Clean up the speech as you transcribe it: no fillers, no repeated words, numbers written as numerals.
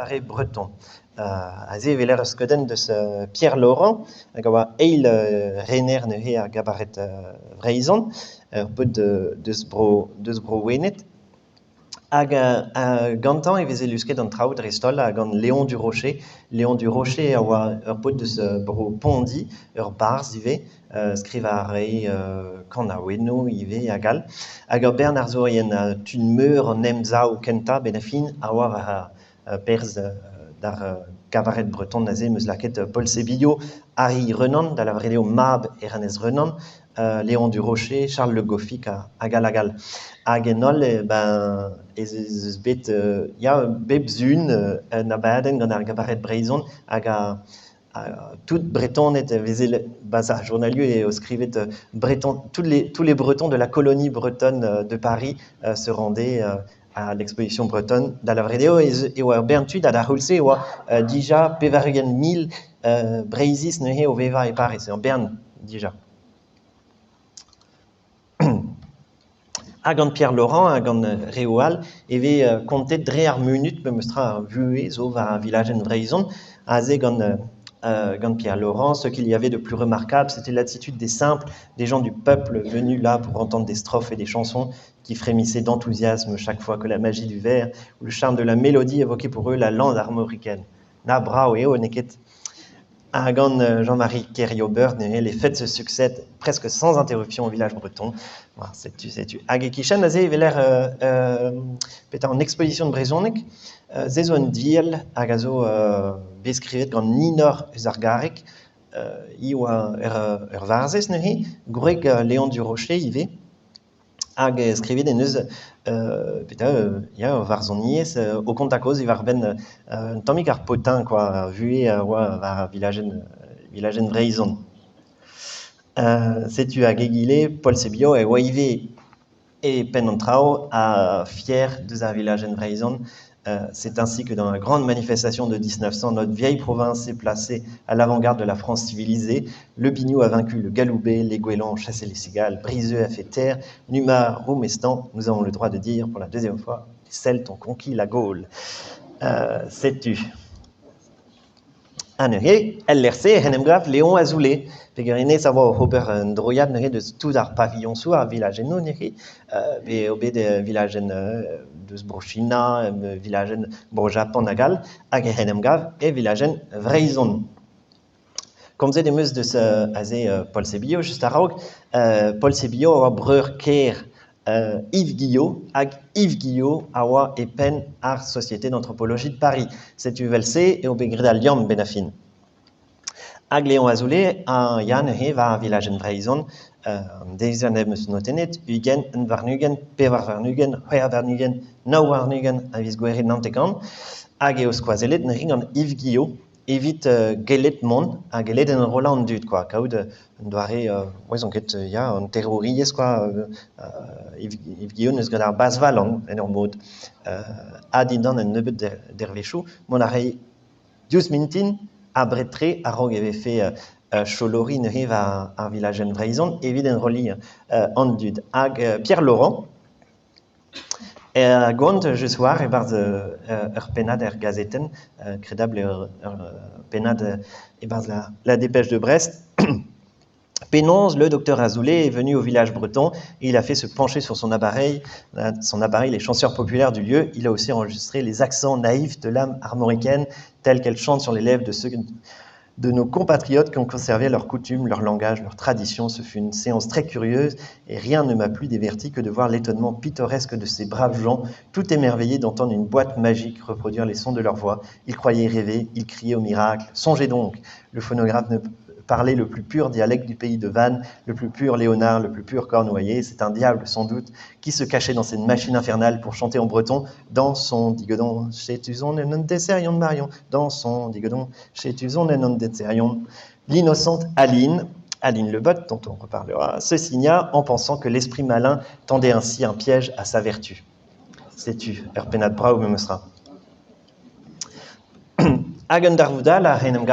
Cabaret breton. Aze e weler ur skeudenn deus Pierre Lorant hag a oa eil rener neuze ar gabaret Vreizhan, ur paotr deus bro deus Bro-Wened. Hag gantañ e veze lusket an traoù dreist-holl ha gant Léon Durocher. Léon Durocher a oa ur paotr deus bro Pondi, ur barzh ivez, skrivañ a rae kanaouennoù ivez hag all. Hag ur bern arzourien, tud meur an Emsav kentañ benn ar fin a oa war ar perzh d'ar Cabaret breton aze 'm eus lakaet Paul Sébillot, Harry Renan, da lavaret eo mab Ernest Renan, Léon Durocher, Charles Le Goffic hag all hag all. Hag en holl ben ez eus bet ya bep sun un abadenn gant ar Gabaret Breizhon hag a tout Bretoned e veze 'barzh ar journalioù eo skrivet breton tous les Bretons de la colonie bretonne de Paris se rendaient à l'exposition bretonne. Da lavaret eo ez e oa ur bern tud ha d'ar c'houlz-se e oa dija 80 000 Breizhiz neuze o vevañ e Pariz, ur bern dija. Ha gant Pierre Laurent ha gant reoù all e vez kontet dre ar munud memestra ar vuhez zo war ar vilajenn Vreizhon. Aze gant Pierre Laurent, ce qu'il y avait de plus remarquable, c'était l'attitude des simples, des gens du peuple venus là pour entendre des strophes et des chansons qui frémissaient d'enthousiasme chaque fois que la magie du vers ou le charme de la mélodie évoquait pour eux la lande armoricaine. Na brav eo, n'eo ket? Ha gant Jean-Marie Kerriobert, neuze, les fêtes se succèdent presque sans interruption au village breton. Voilà, setu, setu. Hag e-kichen aze e weler petra an exposition brezhoneg. Se zo un diell hag a zo bet skrivet gant Ninor eus ar Garreg. Hi oa ur varzhez neuze, gwreg Léon Durocher ivez. Hag skrivet en deus petra ya ur varzhoniezh o kontañ kaoz diwar-benn un tammig ar potin kwa, ar vuhez a oa war ar vilajenn vilajenn Vreizhon. Setu hag egile Paul Sébillot e oa ivez e penn an traoù ha fier deus ar vilajenn Vreizhon. C'est ainsi que dans la grande manifestation de 1900, notre vieille province s'est placée à l'avant-garde de la France civilisée. Le Biniou a vaincu le Galoubet, les goélands ont chassé les cigales, Brizeux a fait taire, Numa Roumestan, nous avons le droit de dire pour la deuxième fois, les Celtes ont conquis la Gaule. Setu. Ha neuze, el lec'h-se en em gav Léon Azoulay. Peger hennezh a oa oc'h ober un droiad neuze deus tout ar pavilhoñsoù, ar vilajennoù neuze. Bet eo bet vilajenn deus Bro-China, vilajenn Bro-Japan hag all, hag ec'h en em gav e vilajenn Vreizhon. Komzet em eus deus aze Paul Sébillot just a-raok. Paul Sébillot a oa breur-kaer Yves Guillot hag Yves Guillot a oa e penn ar Société d'anthropologie de Paris. Setu evel-se eo bet graet al liamm benn ar fin. Hag Léon Azoulay a ya neuze war ar vilajenn Vreizhon an deiz-se em eus notennet 20, 21, 24, 26, 29 a viz Gouere 90 hag eo skoazellet neuze gant Yves Guillot evit gellet mont ha gellet enrollañ an dud kwa, kaout un doare ouezon ket ya an terrouriezh kwa Yves Guillaume neus graet ar bazhvalan en ur mod ha dindan un nebeud dervezhioù mont a ray diouzh mintin abred-tre a-raok e vefe cholori neuze war ar vilajenn Vreizhon evit enrolliñ an dud. Hag Pierre Laurent Er gont just war e-barzh ur pennad er gazetenn, kredabl eo ur pennad e-barzh La Dépêche de Brest. Penaos le docteur Azoulay est venu au village breton et il a fait se pencher sur son appareil les chanteurs populaires du lieu. Il a aussi enregistré les accents naïfs de l'âme armoricaine telle qu'elle chante sur les lèvres de ceux de nos compatriotes qui ont conservé leurs coutumes, leur langage, leurs traditions. Ce fut une séance très curieuse et rien ne m'a plus diverti que de voir l'étonnement pittoresque de ces braves gens, tout émerveillés d'entendre une boîte magique reproduire les sons de leur voix. Ils croyaient rêver, ils criaient au miracle. Songez donc, le phonographe ne parlait le plus pur dialecte du pays de Vannes, le plus pur Léonard, le plus pur Cornouaillais. C'est un diable, sans doute, qui se cachait dans cette machine infernale pour chanter en breton dans son digodon chez Tuzon et non de Marion, dans son digodon chez Tuzon et non L'innocente Aline, Aline Le Bot, dont on reparlera, se signa en pensant que l'esprit malin tendait ainsi un piège à sa vertu. Setu, ur pennad brav memestra. Hag un darvoud all a en em